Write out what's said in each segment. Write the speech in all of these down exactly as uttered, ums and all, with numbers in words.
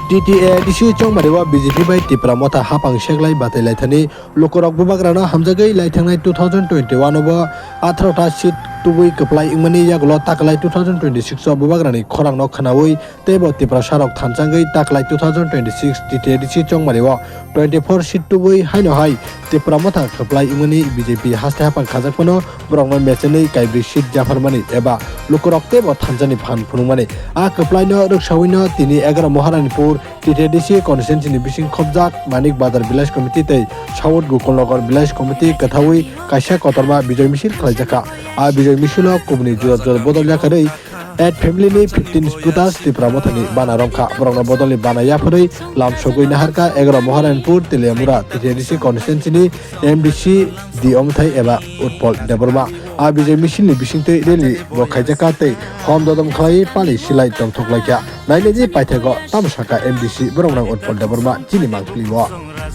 T T A D C chongmari o B J P bai Tipra Motha hapang seklai batai laithani lukurok bubagrano hamjagwi laithangnai two thousand twenty-one o bo atharo ta seat tubui kwplai wngmani yagulo taklai two thousand twenty-six o bubagrani khorangno khwnawi teibo Tiprasarok thanchangwi taklai two thousand twenty-six T T A D C chongmari o twenty-four seat tubui haino hai Tipra Motha kwplai wngmani B J P haste hapang khajakmano borokno mechenwi kaibrwi seat japharmani eba lukurok teibo thanchani phan phunukmani. A kwplaino rwksawino tini egaroh Maharanipur T T A D C constituency ni bising khobjak Manik Bazar Village Committee tei South Gokulnagar Village Committee kwthawi kaisa kotorma bijoy misil khlaijakha. A bijoy misilo kubuni juda juda bodol yakarwi eight family ni fifteen voters Tipra Mothani bana romkha. Borokno bodolni bana yapharwi lam sogwi naharkha egaroh Maharanipur Teliamura T T A D C constituency ni M D C D Omthai eba Utpal Debbarma. A bijoy misil ni bisingtwi rally bo khaijakha tei hom dodom khlaiwi pali silai tongthok laikha. Nainai di paithago tamo sakha M D C borok nang Utpal Debbarma chini mangpili o.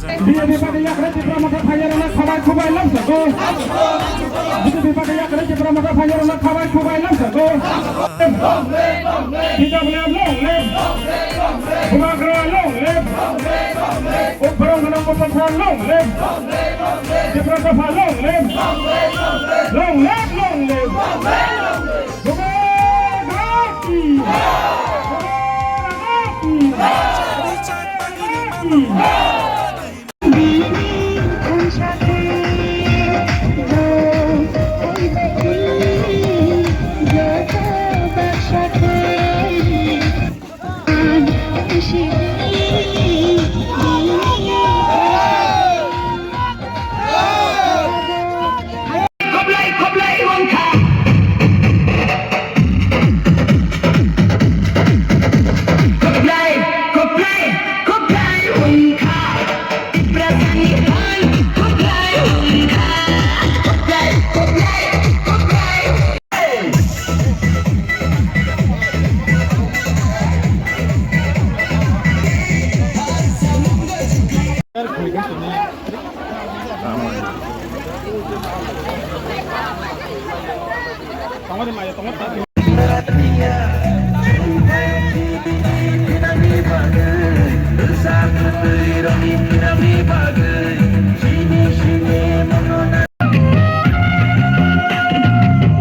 B J P party yakre Tipra Motha phaiyarokno khabai khubai lamsako. B J P party yakre Tipra Motha phaiyarokno khabai khubai lamsako. T W F long live. Bubagra long live. Upharong Gwnang Bupasa long live. Tipra Motha long live. Long live, long live. Bubagra ki. Bubagra ki.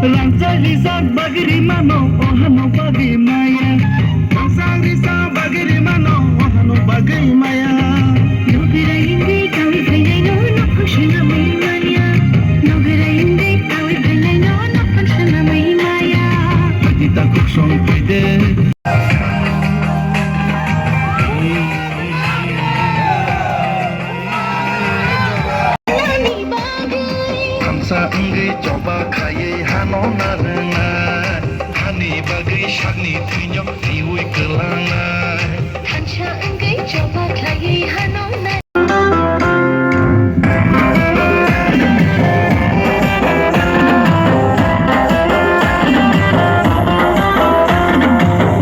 Rangchak rijak bagwi rimano, ohano bagwi maya. Rangchak rijak bagwi rimano, ohano bagwi maya. Nogwira himwi kawi phainaino, nokhor swnamwi maya. Nogwira himwi kawi phainaino, nokhor swnamwi maya. Phaidi takhuk song phaide. Thansa wngwi choba khaiwi hano narwngnai, hani bagwi sakni thwino riwi kwlangnai. Thansa wngwi choba khaiwi hano na-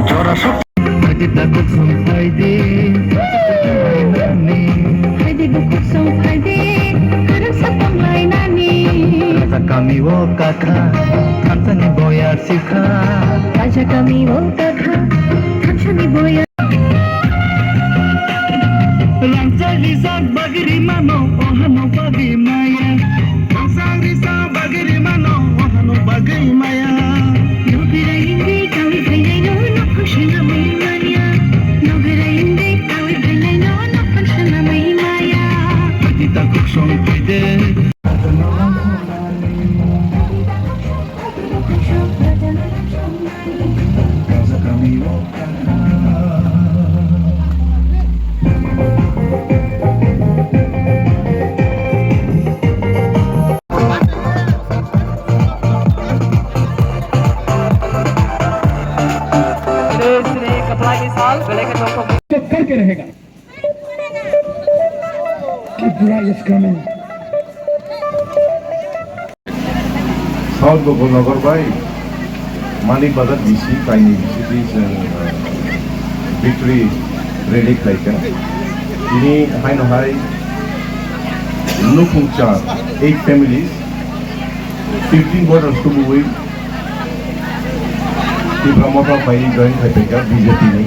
Jora sok. Phaidi takhuk song phaidi. Phaidi bukhuk song phaidi. Kwrwngsa tonglainani. Raja kami o kakha. Thansani boyar sikha. Raja kami o kakha. Thansani boyar. Rangchak rijak bagwi rimano, ohano bagwi maya. Rangchak rijak bagwi rimano, ohano bagwi maya. Nogwira himwi kawi phainaino, nokhor swnamwi maya. Nogwira himwi kawi phainaino, nokhor swnamwi maya. Phaidi takhuk song phaide. Shri श्री कपड़ा की साल, गले के दोस्तों। करके रहेगा। Tripura is coming. South Gokul Nagar bai Manik Bazar B C kaini B C D chwng, uh, victory rally khlaikha. Tini haino hai nukhung cha eight families, fifteen voters tubuwi Tipra Motha bai join khaipaikha B J P ni.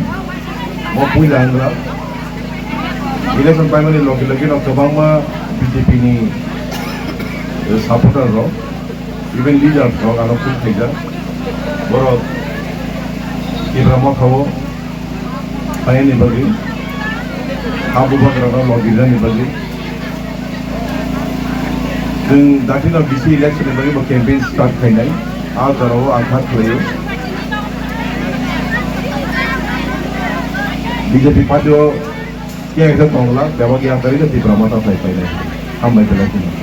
Bo puila wngla Election paimani logi logi no kwbangma B J P ni, eh, supporter rok, even leaders rok ano phone khaijak. Borok Tipra Motha o phaiyani bagwi, ha bubagra no logi rwni bagwi. Chwng dakhilno B C election ni bagwi bo campaign start khainai. A jora o ang kha khlaio. B J P party o khe ekta tongla, bebak ya tari khe Tipra Motha phai phainai. Hambai belai kheno.